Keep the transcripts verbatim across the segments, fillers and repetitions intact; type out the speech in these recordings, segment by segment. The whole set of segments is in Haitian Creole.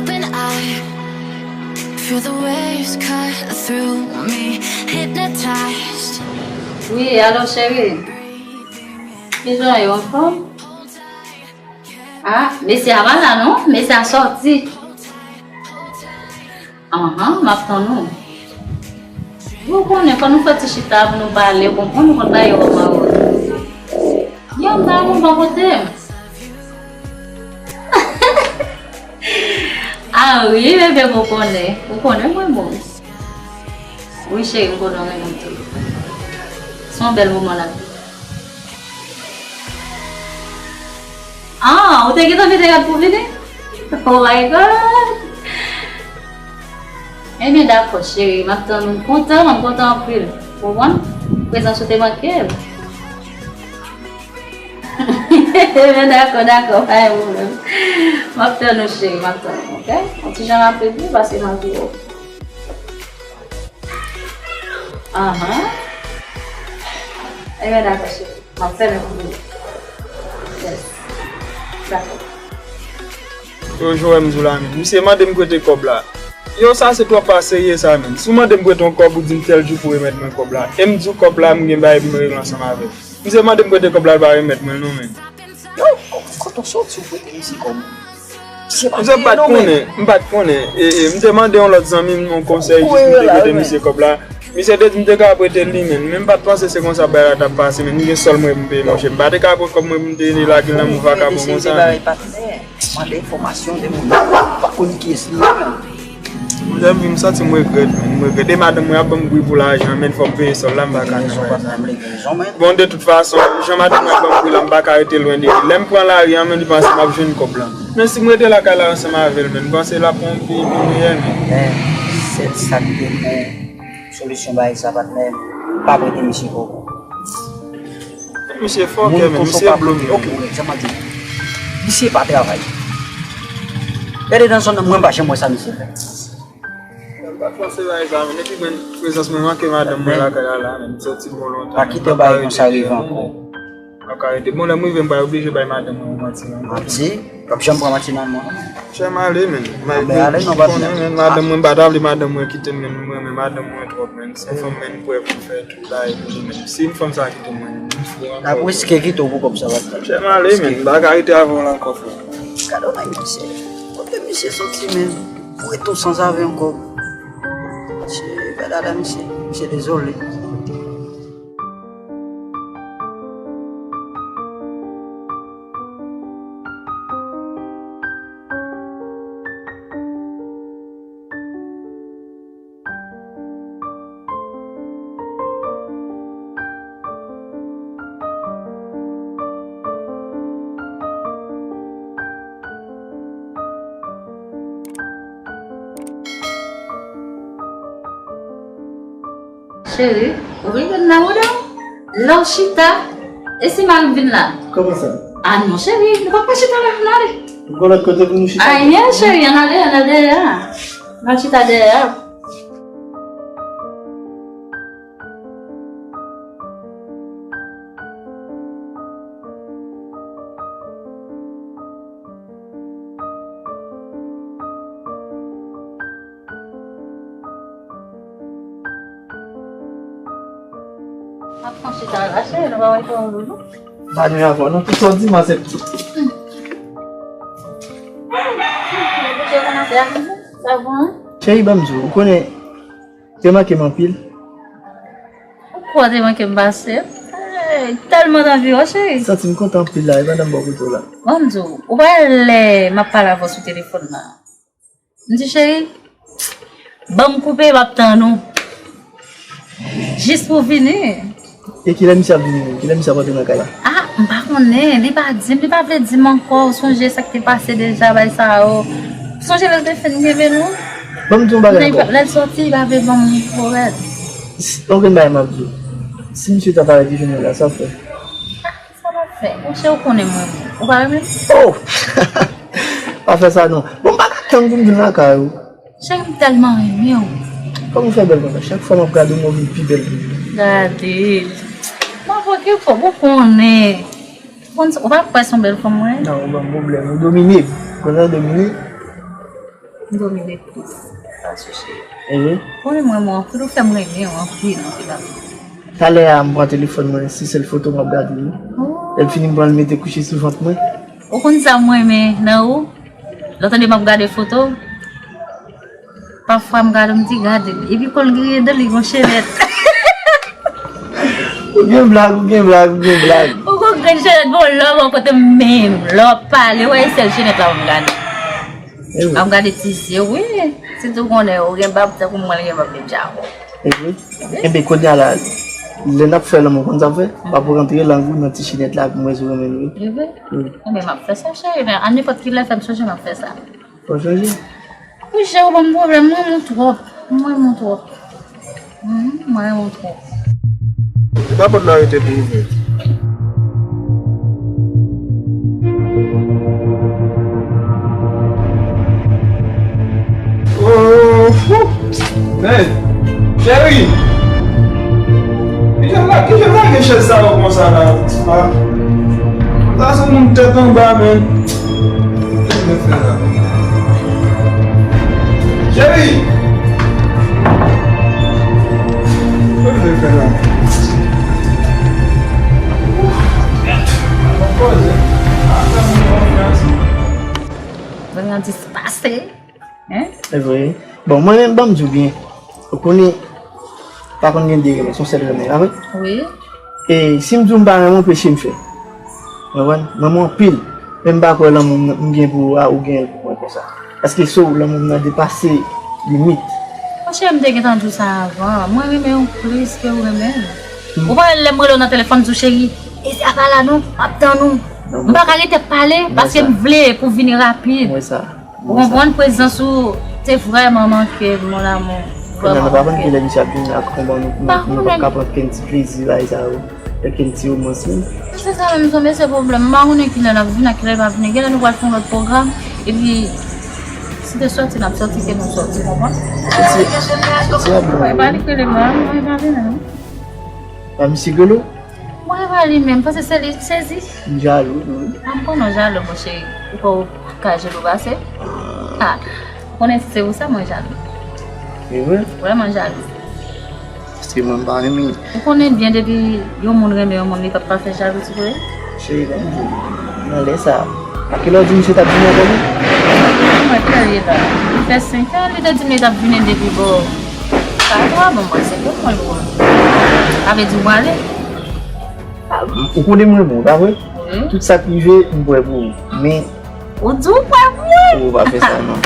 Open eye, feel the waves cut through me, hypnotized. Wi, alo, cheri. Kijan yo, anfòm? Ah, mesye a pa la non, mesye a sòti. Anhan, m ap tann ou. Ou konnen, fò nou fè ti chita pou nou pale, ou konprann, nou konn bagay yo kòman yo ye. Yon dam ou pa kote m. Ah wi, bebe, ou konnen. Ou konnen mwen bon. Wi, cheri, m konnen w renmen m tou. Se yon bèl moman lavi. Ah, ou te gentan mete rad pou vini? Oh my God! Ebyen, dakò, cheri, m ap tann ou. M kontan, m kontan anpil. Ou konprann? Prezans ou te manke m. Ebyen, dakò, dakò, pa gen pwoblèm. M ap tann ou, cheri, m ap tann ou, oke? Yon ti jan rapid, wi, paske m ap vini. Ahan. Ebyen, dakò, cheri. M ap fèmen pou ou. Yes. Dakò. Yo, Joel, m di w la, men. Misye mande m prete kòb la. Yo, sa se twòp pa serye, sa, men. Si w mande m prete yon kòb, ou di m tèl jou pou remèt mwen kòb la. E m di w kòb la, m gen bagay pou m regle ansanm avè l. Misye mande m prete kòb la, l pa remèt mwen l non, men. Yo, kote w soti, w prete misye kòb? Misye pa peye non, men. Misye m pa t konnen, m pa t konnen. E, e, m te mande yon lòt zanmi m yon konsèy jis pou m te prete misye kòb la. Misye te di m te ka prete l li, men. Men m pa t panse se konsa bagay la t ap pase, men. M gen sòl mwen pou m peye, monchè. M pa te ka pran kòb mwen pou m te lage l nan men vakabon konsa, men. Mande enfòmasyon de moun. Ou pa konn kiyès li ye, men. Mwen menm, m santi m regrèt, men. M regrèt. E madanm mwen ap ban m bri pou lajan, men, fò m peye sòl la, m pa ka nan bagay sa. Bon, de tout fason, jan madanm mwen ap ban m bri la, m pa ka rete lwen de li. Lè m pran lari an, men, li panse m ap jwenn kòb la. Men si m rete lakay la ansanm avè l, men, m panse l ap pran yon peyi pou nou ye, men. Men, sèl sa k te bon solisyon bagay sa, patnè, pa prete misye kòb ou. Misye fòkè, men, misye blo m. Ok, ok, sa m ap di. Misye pa travay. Gade nan zòn nan, mwen pa janm wè sa misye fè. M pa t panse bay sa, men. Epi, men, prezans mwen manke madanm mwen lakay la, la, men. M soti bon lontan, men. Pa kite bagay konsa rive ankò. M pa ka rete. Bon, lè m rive, m pa oblije bay madanm mwen manti ankò. Manti? P ap janm pran manti nan men w. Chè m ale, men. Anben, ale non, patnè. Konnen, men, madanm mwen, m pa ta vle madanm mwen kite m, men, m renmen madanm mwen twòp, men. Se yon fanm, men, m prè pou m fè tout bagay pou li, men. Si yon fanm sa kite mwen, m fou ankò. L ap riske kite w pou kòb sa, patnè. Chè m ale, men. M pa ka rete avè w la ankò, frè. Gade w nèg misye. Kote misye soti, men? Pou rete w sanzave ankò. Misye, gade la, misye. Misye dezole. Cheri, ou rive nan woulè w? Lè w chita, e si mari m vin la? Kòman sa? Ah non, cheri, nou pa ka chita la, ann ale. Nou gen lòt kote pou nou chita? Ah, yeah, cheri, ann ale, ann ale dèyè a. Ann al chita dèyè a. M ap pran chita la, cheri, nou pa wè fè yon loulou. Pa nou avè w, non, tout sa w di m aksepte. Sa bon, hein? Cheri, ban m di w, ou konnen, te manke m anpil. Ou kwè te manke m pase? Eh, tèlman t anvi wè w, cheri. Santi m kontan anpil la, e pandan m bò kote w la. Ban m di w, ou pa wè lè m ap pale avè w sou telefòn nan. M di, cheri, ban m koupe, m ap tann ou. Jis pou w vini. E kilè misye ap vini menm? Kilè misye ap antre nan kay la? Ah, m pa konnen. Li pa di m, li pa vle di m ankò. Ou sonje sa k te pase deja, bay sa yo. Ou sonje lè l te fin kenbe nou? Ban m di yon bagay ankò. Lè l sòti, li pa vle ban m twò rèd. S-, yon grenn bagay m ap di w. Si misye ta parèt li jwenn mwen la, sa w ap fè? Sa m ap fè? Monchè, ou konnen mwen. Ou pa renmen m? Oh! Pa fè sa non. Bon, m pa ka tann pou m vin lakay ou. Cheri, m tèlman renmen w. Kòman w fè bèl konsa? Chak fwa m ap gade w, men w vin pi bèl toujou. Gade. M ap okipe w, ou konnen. Ou konn sa, ou pa kwè se yon bèl fanm mwen ye? Non, ou ban m pwoblèm. Ou domine. Ou konn sa domine? M domine plis. Sa sou cheri. Ehe. Konnen mwen, mwen anpil, ou fè m renmen w anpil, anpil, anpil. Talè a, m pran telefòn mwen, se sèl foto m ap gade, wi. Oh. Lè l fini, m pran l mete kouche sou vant mwen. Ou konn sa m renmen nan ou? Lè w tande m ap gade foto, pafwa m gade, m di, "Gade l." Epi kò l griyen dan li gon chenèt. Ou gen blag, ou gen blag, ou gen blag. Ou gon grenn chenèt, bon, lè w bò kote m menm, lè w ap pale, wè, e sèl chenèt la pou m gade. Ehe. Ap gade ti zye w, wi. Sitou konnen ou gen bab, tankou mwen, l gen bab de djawò. Ehe. Enben, kounye a la, lè n ap fè lanmou, konn sa m fè? M ap rantre lang ou nan ti chenèt la pou m wè si w renmen l, wi. Ehe. Wi. Enben, m ap fè sa, cheri, men a nenpòt ki lè, fè m sonje m ap fè sa. Fò w sonje. Wi, cheri, ou ban m pwoblèm, m renmen w twòp. M renmen w twòp. Mhm, mwen renmen w twòp. Se pa pòt la rete pou ouvè. Oh, oh. Men, cheri. Kijan la, kijan lage chèz sa yo konsa la? Ah. Sa se moun tèt anba, men. Cheri! Mwen an dispase. Hein? E vre. Bon, mwen menm, ban m di w byen. Ou konnen, pa konn gen de renmen, se yon sèl renmen, pa vre? Wi. E si m di w m pa renmen w, peche m fè. Ou konprann? M renmen w anpil. Men m pa kwè lanmou m, m gen pou ou a, ou genyen l pou mwen konsa. Paske so, lanmou m nan depase limit. Monchè, m te gentan di w sa avan. Mwen renmen w plis ke ou renmen m. Hmm. Ou pa wè lè m rele w nan telefòn, m di w, "Cheri, e se apa la non, m ap tann ou." Non, m pa ka rete pale, paske m vle pou w vini rapid. Mwen sa. Ou konprann, prezans ou te vrèman manke, mon amour. Kounye a nou pa konn kilè misye ap vini ak konbò nou, nou, nou p ap ka pran kenn ti plezi bagay sa yo, e kenn ti womans menm. Se sa menm, tonbe se pwoblèm. M pa konnen kilè l ap vini ak kilè l pa vini. Genlè nou pral fè yon lòt pwogram, epi si te sòti n ap sòti, ke nou sòti, konprann? Sòti, sòti a bon. Mwen pa li k rele m la, mwen pa vini non. Pa misye Golo? Mwen pa li menm, paske se li k sezi. M jalou tou wi. A, m konnen w jalou, monchè. Ou kwè ou ka jelou pase? Ah, ou konnen si se pou sa mwen jalou. E vre? Vrèman jalou. Paske mwen m pa renmen. Ou konnen byen depi yon moun renmen yon moun, li p ap pa fè jalouzi vre. Cheri, ban m di w, nan lè sa a, a kilè w di misye t ap vini ankò menm? Mwen, kilè l ye la? Li fè senk an, li te di m li t ap vini depi bò. Sa twa bon, mwen se tout mwen pou mwen. Sa vle di ou prale? Ah, ou konnen mwen bon, pa vre? Wi. Tout sa k rive, m prè pou ou. Men ou di ou prè pou mwen? Ou pa fè sa non.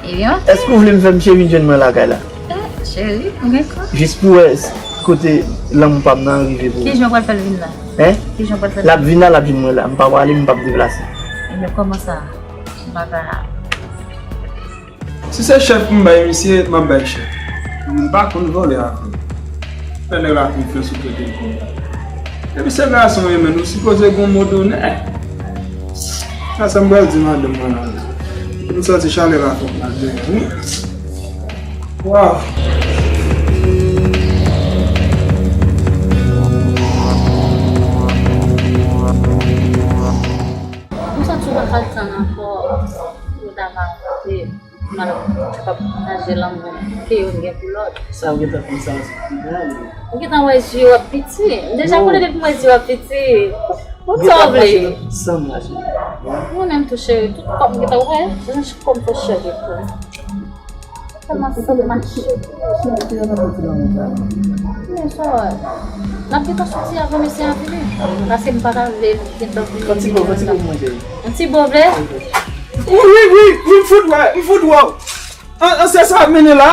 Ebyen, ok. Èske ou vle m fè misye vin jwenn mwen lakay la? Eh, cheri, ou gen kò. Jis pou wè s-, kote lanmou pa m nan rive pou ou. Kijan w pral fè l vin la? Hein? Kijan w pral fè l? L ap vin la, l ap jwenn mwen la. M pa prale, m p ap deplase. Ebyen, kòman sa? M pa ka. Si se chèf pou m bay misye, m ap bay chèf. M pa konn vòlè avè l. Fè nèg la konfyans ou trete l konsa. Epi se gason w ye, men nou sipoze gen yon mo donè. Sa, sa m pral di madanm mwen la. Pou m santi chalè la fòk maten an, wi. Waw. Ou santi w pa ka tann ankò pou w ta ka monte? Malè, w ap pataje lanmou ke youn gen pou lòt. Sa w gentan konn sa, se pou mwen. Ou gentan wè zye w ap piti. M deja konnen depi m wè zye w ap piti. Ou sa w vle? San m la, cheri. Mwen menm tou, cheri, tout kò m gentan wè. Jan kò m fè chè de poul. Kòman sa mache? Men sa, n ap gentan soti avan mesye a vini. Paske m pa ta vle gentan vini. Yon ti bo, yon ti bo pou mwen, cheri. Yon ti bo vle? Wi, wi, wi, wi, m fout wè, m fout wè w. An, an, se sa ap mennen la.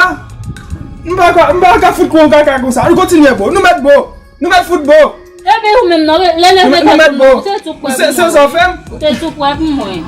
M pa ka, m pa ka fout kwe yon kaka konsa. Nou kontinye bo. Nou mèt bo. Nou mèt fout bo. Epi ou menm non, lè lè nou mèt bo. Ou te tou kwè pou mwen. Se sa w fè m? Ou te tou kwè pou mwen.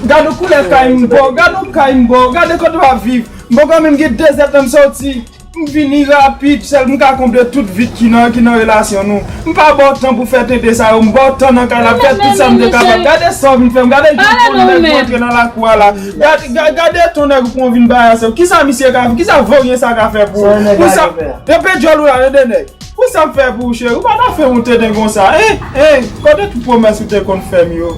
Gade yon koulè kay m bo, gade yon kay m bo, gade kote w ap viv. M poko menm gen de zèdtan m soti. M vini rapid, sèl m ka konble tout vid ki nan, ki nan relasyon nou. M pa ba w tan pou fè tenten sa yo, m ba w tan nan kay la, fè tout sa m te kapab. Gade sa w vin fè m, gade jan w pran nèg rantre nan lakou a la. Gade, ga-, gade ton nèg ou pran vin bay ansanm. Kisa misye ka fè? Kisa voryen sa ka fè pou ou? Pou sa, yo pè djòl ou la, tande nèg. Pou sa m fè pou ou, cheri? Ou pa ta fè yon tenten konsa, hein? Hein? Kote tout pwomès ou te konn fè m yo?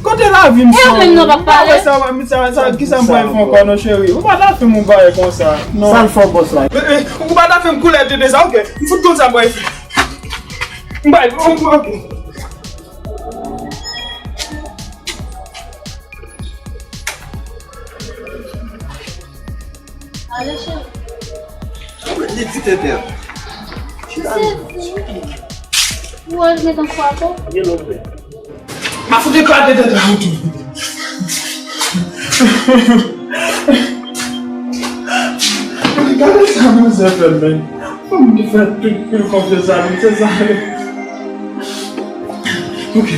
Kote lavi m? E ou menm non, papa. Sa, sa, sa, kisa m pral fè ankò non, cheri? Ou pa ta fè m yon bagay konsa. Non. Sa l fè w, bòs la? Eh, eh, ou pa ta fè m koulè tete sa, oke? M fout konn sa m pral fè. M pral, oke. Ale, cheri. Li ti tete. Ou wè l gentan kwape? Ma fout eklate tete la ou tou. Gade sa manzè fè, men. Fanm ki fè tout pil konfyans a li, se sa. Ok.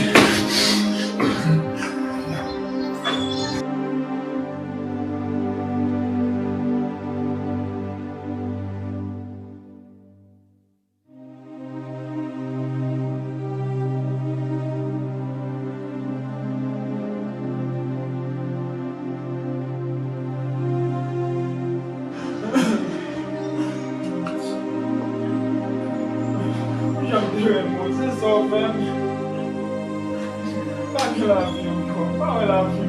Jan m te renmen w, se sa w fè m. Pa gen lavi ankò, pa wè lavi.